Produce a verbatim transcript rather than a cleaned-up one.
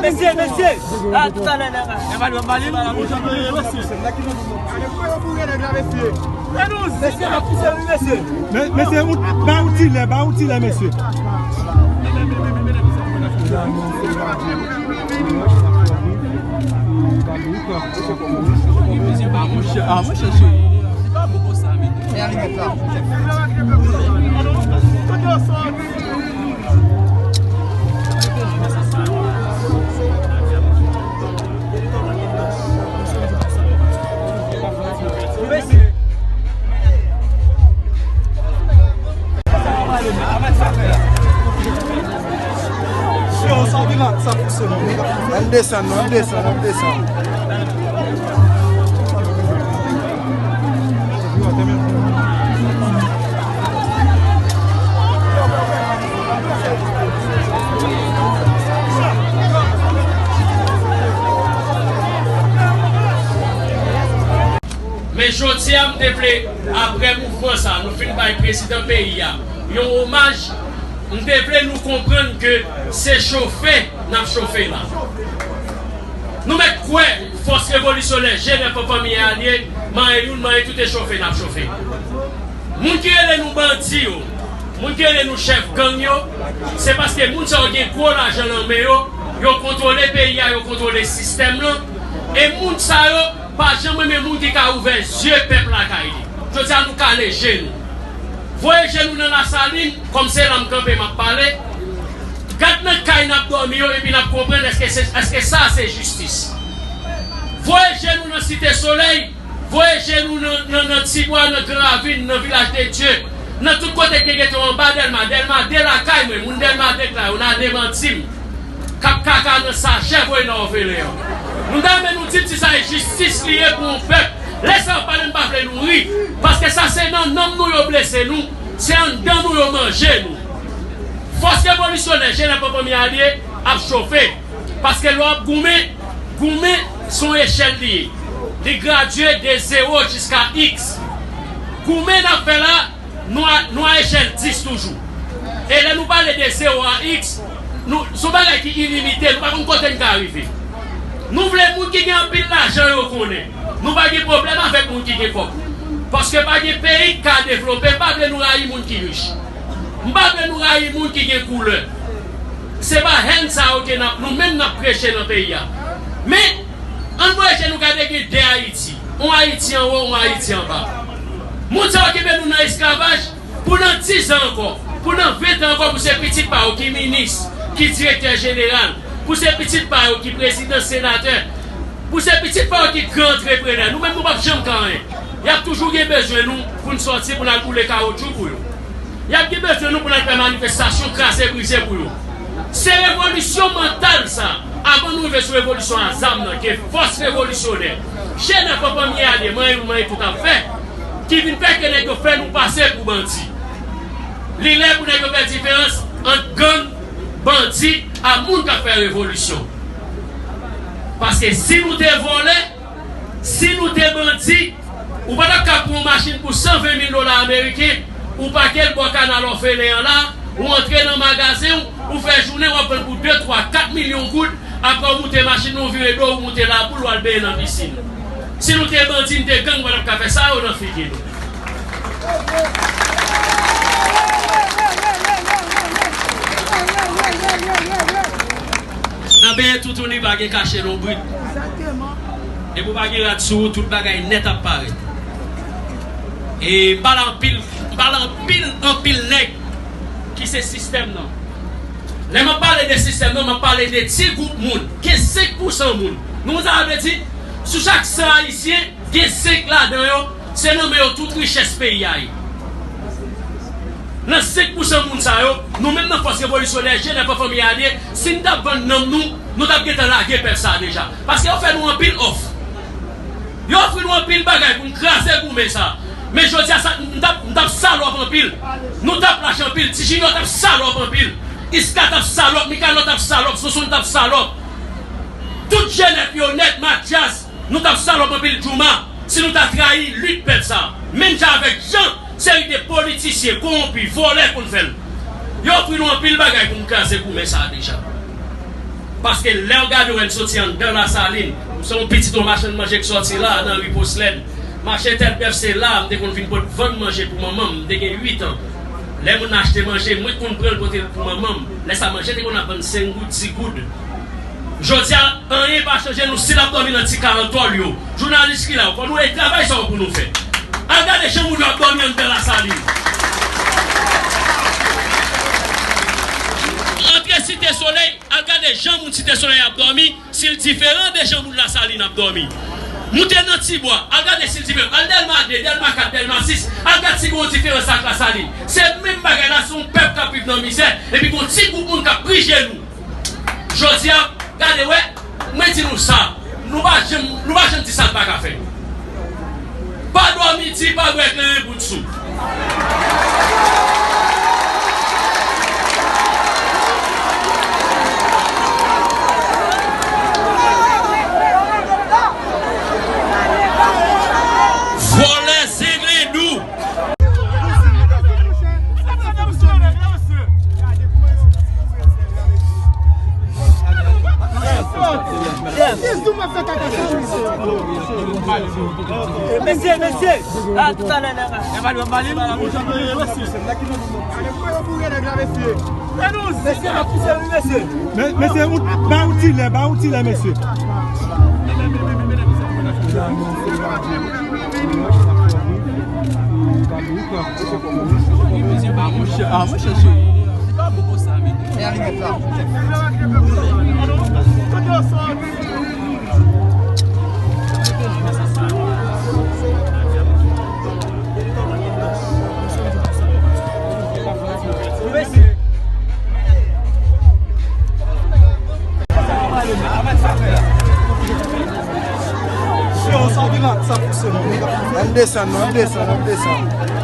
Mesye, mesye! A, toutalè, nèg la. Mesye, n ap pouse wi, mesye. Men, mesye, ou, ba ou dilè, ba ou dilè, mesye. Ann desann, ann desann, ann desann. Men jodi a, m te vle, apre mouvman sa, nou fin bay prezidan peyi a yon omaj, m te vle nou konprann ke se chofe n ap chofe la. Nou mèt kwè fòs revolisyonè, G nèf an fanmi alye, manyen youn, manyen tout e chofe n ap chofe. Moun ki rele nou bandi yo, moun ki rele nou chèf gang yo, se paske moun sa yo gen gwo lajan nan men yo, yo kontwole peyi a, yo kontwole sistèm lan. E moun sa yo pa janm renmen moun ki ka ouvè zye pèp lakay li. Jodi a, nou kale je nou. Voye je nou nan Lasalin, kòm se la m kanpe, m ap pale. Gad nan kay n ap dòmi yo, epi n ap konprann èske se, èske sa se jistis. Voye je nou nan Site Solèy, voye je nou nan, nan, nan Tibwa, nan Gran Ravin, nan Vilaj de Dye, nan tout kote ke gete anba Dèlma. Dèlma de lakay mwen, moun Dèlma de k la, yo n a demanti m. K ap kaka nan sachè voye nan òfelen an. Nou ta renmen nou di m si sa e jistis li ye pou yon pèp. Lè sa yo pale, m pa vle nou ri. Paske sa se nan nanm nou yo blese nou, se anndan nou yo manje nou. Fòs revolisyonè, G nèf an fanmi alye, ap chofe. Paske lè w ap goumen, goumen se yon echèl li ye. Li gradye de zewo jiska iks. Goumen n ap fè la, nou a, nou a echèl dis toujou. E lè nou pale de zewo a iks, nou, se yon bagay ki ilimite, nou pa konn kote n ka rive. Nou vle moun ki gen anpil lajan yo konnen. Nou pa gen pwoblèm avèk moun ki gen kòb. Paske pa gen peyi k ka devlope, m pa vle nou rayi moun ki rich. M pa vle nou rayi moun ki gen koulè. Se pa hèn sa yo ke n ap, nou menm n ap preche nan peyi a. Men, ann voye je nou gade, gen de Ayiti. Yon Ayiti anwo, yon Ayiti anba. Moun sa yo kenbe nou nan esklavaj pou nan diz an ankò, pou nan ven tan ankò, pou se pitit pa yo ki minis, ki direktè jeneral, pou se pitit pa yo ki prezidan, senatè, pou se pitit pa yo ki gran antreprenè. Nou menm, nou p ap janm ka anyen. Y ap toujou gen bezwen nou pou n sòti, pou n al boule kawotchou pou yo. Y ap gen bezwen nou pou n al fè manifestasyon, kraze brize pou yo. Se revolisyon mantal sa, avan nou rive sou revolisyon a zam nan, ke fòs revolisyonè, G nèf an fanmi alye, manyen youn, manyen tout ap fè, ki vin fè ke nèg yo fè nou pase pou bandi. Li lè pou nèg yo fè diferans ant gang, bandi, ak moun k ap fè revolisyon. Paske si nou te vòlè, si nou te bandi, ou pa t ap ka pran yon machin pou san ven mil dola ameriken, ou pake l bò kanal òfelen an la, ou antre nan magazen w, ou fè jounen, w ap vann pou de, twa, kat milyon goud, apre w moute machin nan, ou vire do, ou moute laboul, w al benyen nan pisin. Si nou te bandi, n te gang, ou pa t ap ka fè sa yo nan figi nou. Nan benyen toutouni pa gen kache lonbrit. Depi w pa gen rad sou ou, tout bagay nèt ap parèt. E m pale anpil, m pale anpil, anpil nèg ki se sistèm nan. Lè m ap pale de sistèm nan, m ap pale de ti gwoup moun. Gen senk pousan moun. Nou konn sa sa vle di? Sou chak san Ayisyen, gen senk ladan yo, se nan men yo tout richès peyi a ye. Nan senk pousan moun sa yo, nou menm nan fòs revolisyonè, G nèf an fanmi alye, si n t ap vann nanm nou, nou t ap gentan lage pèp sa a deja. Paske yo fè nou anpil òf. Yo ofri nou anpil bagay pou n kraze goumen sa. Men jodi a, sa, n t ap, n t ap salòp anpil. Nou t ap lach anpil. Ti Junior t ap salòp anpil. Iska t ap salòp. Mikanò t ap salòp. Sonsonn t ap salòp. Tout G nèf yo nèt, Matyas, nou t ap salòp anpil, Djouma. Si nou ta trayi lit pèp sa, menm jan avèk jan seri de politisyen kowonpi, vòlè konn fè l, yo ofri nou anpil bagay pou n kraze goumen sa a deja. Paske lè w gade w, wè n soti anndan Lasalin, se yon pitit yon machann manje k soti la nan ri Poslèn. M achte tèl bèf, se la m te konn vin pot vann manje pou manman m, m te gen uit an. Lè moun nan achte manje, mwen k konn pran l pote l pou manman m. Lè sa manje te konn ap vann senk goud, dis goud. Jodi a, anyen pa chanje, nou still ap dòmi nan ti karantòl yo. Jounalis ki la yo, fò nou travay sa yo pou nou fè. Al gade jan moun yo ap dòmi anndan Lasalin. Antre Site Solèy, al gade jan moun Site Solèy ap dòmi, si l diferan de jan moun Lasalin ap dòmi. Moute nan Tibwa, al gade si l diferan. Al Dèlma de, Dèlma kat, Dèlma sis, al gade si gen yon diferans ak Lasalin. Se menm bagay la, se yon pèp k ap viv nan mizè, epi gen yon ti gwoup moun k ap pri je nou. Jodi a, gade wè, mwen di nou sa, nou pa janm, nou pa janm di sa n pa ka fè. Pa dòmi di, pa bwè klenyen bout sou. Vòlè zenglendou. Mesye, mesye. A, toutalè, lè va. Mesye, n ap pouse wi, mesye. Men, mesye, ou, ba ou ti lè, ba ou ti lè, mesye. Ann desann, non, ann desann, ann desann.